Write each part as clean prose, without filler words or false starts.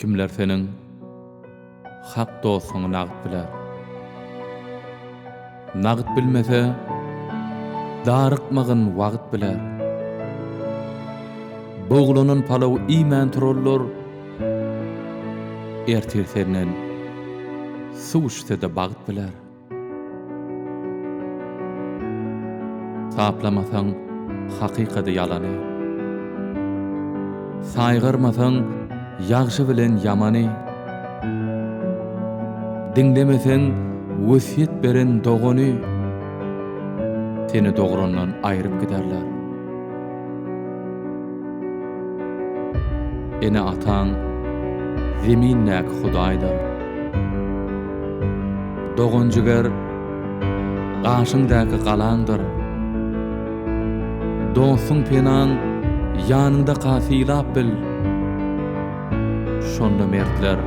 Kimler seniň hak dostuňy nagt biler? Nagt bilmese, darykmagyn wagt biler. Buglanan palaw iýmän turanlar ertir senden suw içse-de bagt biler. Saplamasaň hakykady ýalany. Saýgarmasaň ýagşy bilen ýamany. Diňlemeseň wesýet beren dogany. Seni dograndan aýryp giderler. Ene-ataň zemindäki Hudaýdyr. Dogan-jiger gaşyňdaky galaňdyr. Dostuň penaň ýanyňdaka sylap bil. Şonda mertler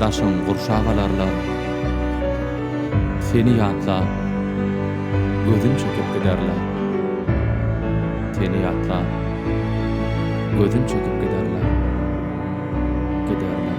daşyň gurşap alarlar. Seni ýatlap, gözün çekip giderler. Seni ýatlap, gözün çekip giderler. Giderler.